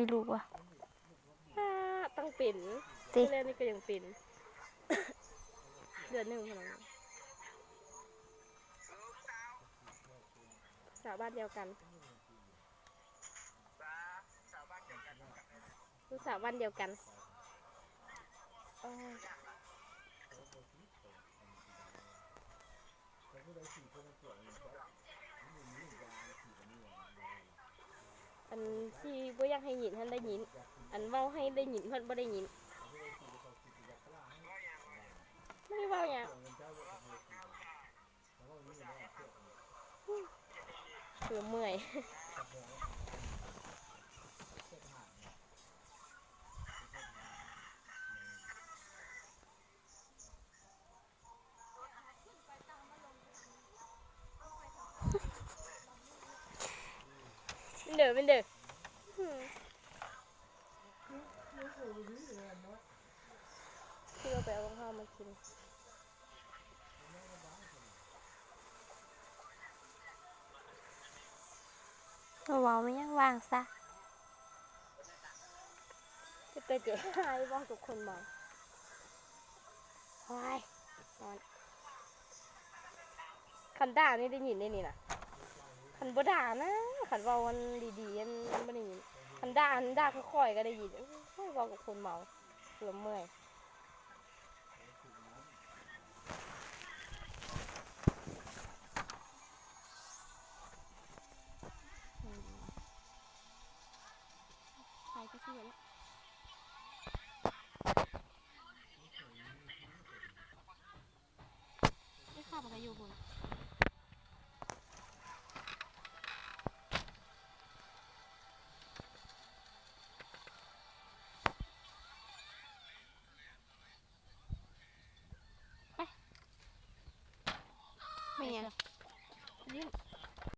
ມີລູກວະ ອ່າ ຕ້ອງເປັນ ຕິ ແລ້ວນີ້ກໍຍັງເປັນ ເດືອນໜຶ່ງພຸ້ນນະ ສາວບ້ານດຽວກັນ ລູກສາວບ້ານດຽວກັນ ໂອ້ຍ. ອັນທີ່ບໍ່ຢາກໃຫ້ຍິນຫັ້ນໄດ້ຍິນ ອັນເວົ້າໃຫ້ໄດ້ຍິນພັດບໍ່ໄດ້ຍິນ ບໍ່ໄດ້ເວົ້າຫຍັງ ຄືເມື່ອຍ. ເດີ ເດີ ຄືເອົາໄປເອົາຂອງເຮົາມາກິນ ບໍ່ເວົ້າແມ່ນຫຍັງ ວ່າງຊະ ເປັນຕາເກີດຮ້າຍ ເວົ້າກັບຄົນເມົາ ໂອ້ຍ ຮ້ອນ. ຄັນດ່ານີ້ໄດ້ຍິນເດ້ນີ້ນະ ຄັນບໍ່ດ່ານະ ຄັນເວົ້າອັນດີໆ ອັນບໍ່ໄດ້ຍິນ ຄັນດ່າ ອັນດ່າຄ່ອຍໆ ກໍໄດ້ຍິນ. ໂອ້ຍ ເວົ້າກັບຄົນເມົາ ລະເມື່ອຍ. ໄປກໍຊິເຫັນ ໄດ້ເຂົ້າໄປຢູ່ພຸ້ນ ໄປ ແມ່ນຫຍັງ? ຫຼິ້ນ